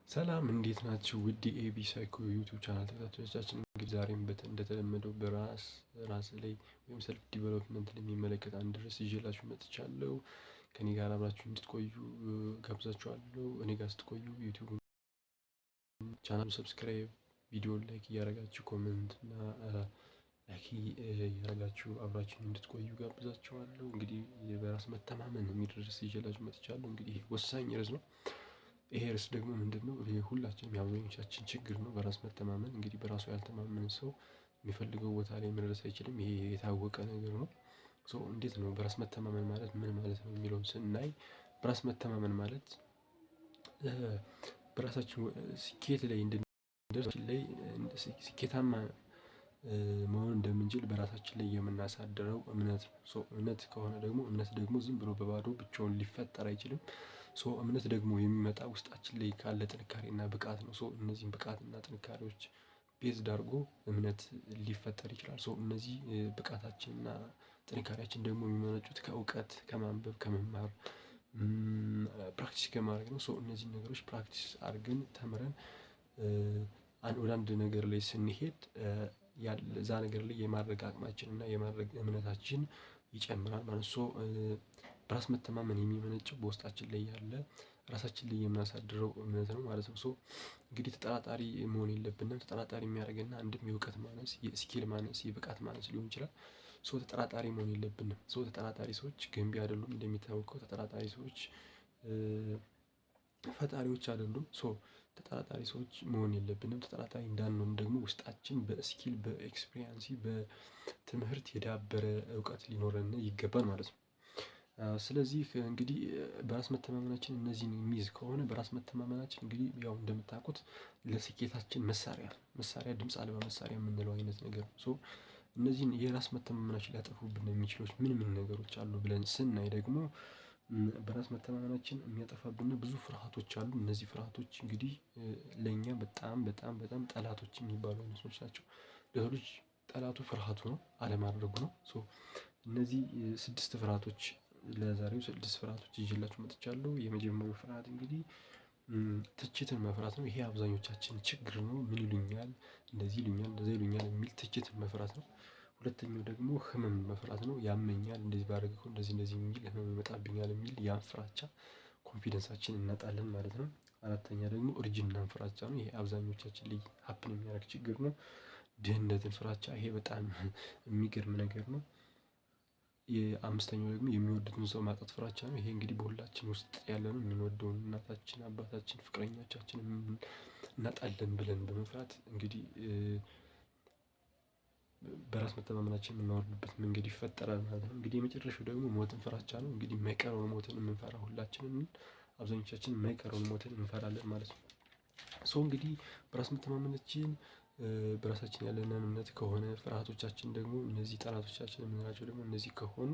ሰላም እንዴት ናችሁ? ውድ የኤቢ ሳይኮ YouTube channel ተከታታዮቻችን፣ እንግዲህ ዛሬም እንደተለመደው በራስ ራስ ላይ ወይም self development የሚመለከት አንድ ርዕስ ይዤላችሁ መጥቻለሁ። ከኔ ጋር አብራችሁ እንድትቆዩ ጋብዛችኋለሁ። እኔ ጋር ስትቆዩ YouTube channel ኡ subscribe፣ ቪዲዮ like እያደረጋችሁ፣ comment እና like እያደረጋችሁ አብራችሁ እንድትቆዩ ጋብዛችኋለሁ። እንግዲህ በራስ መተማመን የሚል ርዕስ ይዤላችሁ መጥቻለሁ። እንግዲህ ወሳኝ ርዕስ ነው። ይሄ ርዕስ ደግሞ ምንድነው? ሁላችንም የአብዛኞቻችን ችግር ነው። በራስ መተማመን፣ እንግዲህ በራሱ ያልተማመነ ሰው የሚፈልገው ቦታ ላይ መድረስ አይችልም። ይሄ የታወቀ ነገር ነው። So እንዴት ነው፣ በራስ መተማመን ማለት ምን ማለት ነው የሚለውን ስናይ፣ በራስ መተማመን ማለት በራሳችን ስኬት ላይ እንድንደርስ ላይ ስኬታማ መሆን እንደምንችል በራሳችን ላይ የምናሳድረው እምነት ነው። So እምነት ከሆነ ደግሞ፣ እምነት ደግሞ ዝም ብሎ በባዶ ብቻውን ሊፈጠር አይችልም። So እምነት ደግሞ የሚመጣ ውስጣችን ላይ ካለ ጥንካሬና ብቃት ነው። So እነዚህን ብቃትና ጥንካሬዎች based አድርጎ እምነት ሊፈጠር ይችላል። So እነዚህ ብቃታችንና ጥንካሬያችን ደግሞ የሚመነጩት ከእውቀት፣ ከማንበብ፣ ከመማር፣ practice ከማድረግ ነው። So እነዚህን ነገሮች practice አድርገን፣ ተምረን ወደ አንድ ነገር ላይ ስንሄድ እዛ ነገር ላይ የማድረግ አቅማችን እና የማድረግ እምነታችን ይጨምራል ማለት ነው። So በራስ መተማመን የሚመነጨው በውስጣችን ላይ ያለ፣ ራሳችን ላይ የምናሳድረው እምነት ነው ማለት ነው። So እንግዲህ ተጠራጣሪ መሆን የለብንም። ተጠራጣሪ የሚያደርገን አንድም የእውቀት ማነስ፣ የ skill ማነስ፣ የብቃት ማነስ ሊሆን ይችላል። So ተጠራጣሪ መሆን የለብንም። So ተጠራጣሪ ሰዎች ገንቢ አይደሉም። እንደሚታወቀው ተጠራጣሪ ሰዎች ፈጣሪዎች አይደሉም። So ተጠራጣሪ ሰዎች መሆን የለብንም። ተጠራጣሪ እንዳንሆን ደግሞ ውስጣችን በ skill፣ በ experience፣ በትምህርት የዳበረ እውቀት ሊኖረን ይገባል ማለት ነው። ስለዚህ እንግዲህ በራስ መተማመናችን እነዚህን የሚይዝ ከሆነ፣ በራስ መተማመናችን እንግዲህ ያው እንደምታውቁት ለስኬታችን መሳሪያ መሳሪያ ድምጽ አልባ መሳሪያ የምንለው አይነት ነገር ነው። So እነዚህን የራስ መተማመናችን ሊያጠፉብን የሚችሉት ምን ምን ነገሮች አሉ ብለን ስናይ ደግሞ፣ በራስ መተማመናችን የሚያጠፋብን ብዙ ፍርሃቶች አሉ። እነዚህ ፍርሃቶች እንግዲህ ለእኛ በጣም በጣም በጣም ጠላቶች የሚባሉ አይነቶች ናቸው። ለሰው ልጅ ጠላቱ ፍርሃቱ ነው፣ አለማድረጉ ነው። So እነዚህ ስድስት ፍርሃቶች፣ ለዛሬው ስድስት ፍርሃቶች ይዤላችሁ መጥቻለሁ። የመጀመሪያው ፍርሃት እንግዲህ ትችትን መፍራት ነው። ይሄ አብዛኞቻችን ችግር ነው። ምን ይሉኛል፣ እንደዚህ ይሉኛል፣ እንደዚህ ይሉኛል የሚል ትችትን መፍራት ነው። ሁለተኛው ደግሞ ህመም መፍራት ነው። ያመኛል፣ እንደዚህ ባደርግ እኮ እንደዚህ እንደዚህ የሚል ህመም ይመጣብኛል የሚል ያን ፍራቻ confidence ኣችንን እናጣለን ማለት ነው። አራተኛ ደግሞ እርጅናን ፍራቻ ነው። ይሄ አብዛኞቻችን ላይ happen የሚያደርግ ችግር ነው። ድህነትን ፍራቻ፣ ይሄ በጣም የሚገርም ነገር ነው። የአምስተኛው ደግሞ የሚወዱትን ሰው ማጣት ፍራቻ ነው። ይሄ እንግዲህ በሁላችን ውስጥ ያለ ነው። የምንወደውን እናታችን፣ አባታችን፣ ፍቅረኞቻችን እናጣለን ብለን በመፍራት እንግዲህ በራስ መተማመናችን የምናወርድበት መንገድ ይፈጠራል ማለት ነው። እንግዲህ የመጨረሻው ደግሞ ሞትን ፍራቻ ነው። እንግዲህ የማይቀረውን ሞትን የምንፈራ ሁላችንም፣ አብዛኞቻችን የማይቀረውን ሞትን እንፈራለን ማለት ነው። So እንግዲህ በራስ መተማመናችን በራሳችን ያለንን እምነት ከሆነ፣ ፍርሃቶቻችን ደግሞ እነዚህ ጠላቶቻችን የምንላቸው ደግሞ እነዚህ ከሆኑ፣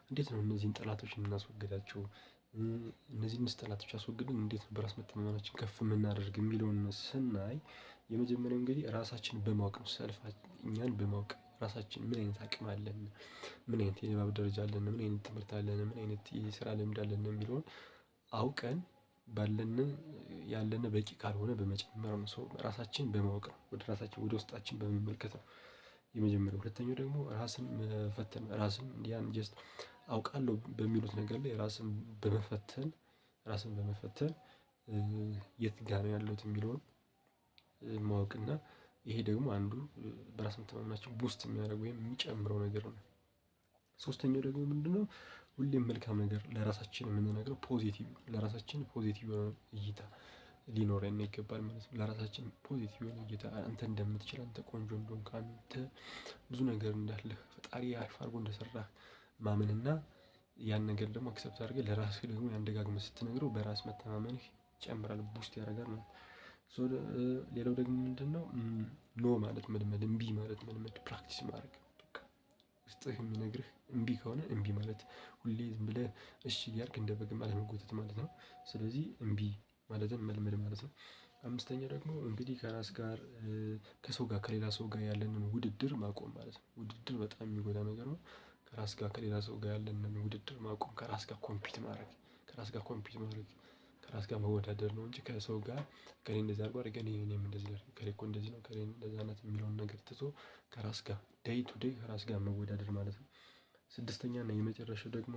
እንዴት ነው እነዚህን ጠላቶች የምናስወግዳቸው? እነዚህን ጠላቶች አስወግደን እንዴት ነው በራስ መተማመናችን ከፍ የምናደርግ የሚለውን ስናይ፣ የመጀመሪያው እንግዲህ ራሳችንን በማወቅ ነው። Self እኛን በማወቅ፣ ራሳችን ምን አይነት አቅም አለን፣ ምን አይነት የንባብ ደረጃ አለን፣ ምን አይነት ትምህርት አለን፣ ምን አይነት የስራ ልምድ አለን የሚለውን አውቀን፣ ባለን ያለን በቂ ካልሆነ በመጨመር ነው። So ራሳችን በማወቅ ነው፣ ወደ ራሳችን ወደ ውስጣችን በመመልከት ነው። የመጀመሪያው። ሁለተኛው ደግሞ ራስን መፈተን፣ ራስን ያን just አውቃለሁ በሚሉት ነገር ላይ ራስን በመፈተን የት ጋር ነው ያለሁት የሚለውን ማወቅ እና ይሄ ደግሞ አንዱ በራስ መተማመናችን boost የሚያደርግ ወይም የሚጨምረው ነገር ነው። ሶስተኛው ደግሞ ምንድነው? ሁሌም መልካም ነገር ለራሳችን የምንነግረው፣ positive፣ ለራሳችን positive የሆነ እይታ ሊኖረን ይገባል ማለት ነው። ለራሳችን positive የሆነ እይታ፣ አንተ እንደምትችል፣ አንተ ቆንጆ እንደሆንክ፣ አንተ ብዙ ነገር እንዳለህ፣ ፈጣሪ አሪፍ አድርጎ እንደሰራህ ማመንና ያን ነገር ደግሞ accept አድርገህ ለራስህ ደግሞ ያን ደጋግመህ ስትነግረው በራስ መተማመንህ ይጨምራል፣ boost ያደርጋል ማለት ነው። ሌላው ደግሞ ምንድነው? No ማለት መልመድ፣ እምቢ ማለት መልመድ፣ practice ማድረግ። ውስጥህ የሚነግርህ እምቢ ከሆነ እምቢ ማለት፣ ሁሌ ዝም ብለህ እሺ እያልክ እንደ በግም አለመጎተት ማለት ነው። ስለዚህ እምቢ ማለትን መልመድ ማለት ነው። አምስተኛው ደግሞ እንግዲህ ከራስ ጋር፣ ከሰው ጋር፣ ከሌላ ሰው ጋር ያለንን ውድድር ማቆም ማለት ነው። ውድድር በጣም የሚጎዳ ነገር ነው። ከራስ ጋር፣ ከሌላ ሰው ጋር ያለንን ውድድር ማቆም፣ ከራስ ጋር compete ማድረግ፣ ከራስ ጋር compete ማድረግ፣ ከራስ ጋር መወዳደር ነው እንጂ ከሰው ጋር እከሌ እንደዚህ አድርጓል እከሌ እኔም እንደዚህ ላድርግ እከሌ እኮ እንደዚህ ነው እከሌ እንደዛ ናት የሚለውን ነገር ትቶ ከራስ ጋር day to day ከራስ ጋር መወዳደር ማለት ነው። ስድስተኛ እና የመጨረሻው ደግሞ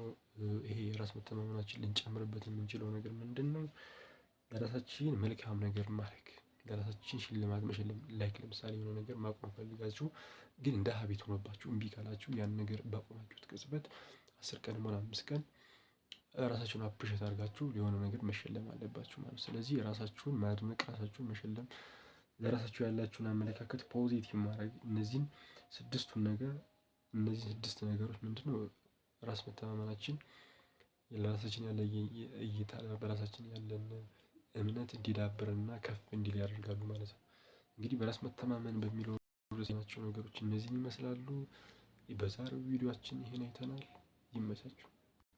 ይሄ የራስ መተማመናችን ልንጨምርበት የምንችለው ነገር ምንድነው? ለራሳችን መልካም ነገር ማድረግ፣ ለራሳችን ሽልማት መሸለም። Like ለምሳሌ የሆነ ነገር ማቆም ፈልጋችሁ ግን እንደ habit ሆኖባችሁ እምቢ ካላችሁ ያን ነገር ባቆማችሁት ቅጽበት 10 ቀንም ሆነ 5 ቀን ራሳችሁን appreciate አድርጋችሁ የሆነ ነገር መሸለም አለባችሁ ማለት ነው። ስለዚህ ራሳችሁን ማድነቅ፣ ራሳችሁን መሸለም፣ ለራሳችሁ ያላችሁን አመለካከት positive ማድረግ፣ እነዚህን ስድስት ነገሮች ምንድነው ራስ መተማመናችን፣ ለራሳችን ያለ እይታ፣ በራሳችን ያለን እምነት እንዲዳብርና ከፍ እንዲል ያደርጋሉ ማለት ነው። እንግዲህ በራስ መተማመን በሚለው ናቸው ነገሮች እነዚህን ይመስላሉ። በዛሬው ቪዲዮአችን ይሄን አይተናል። ይመቻችሁ።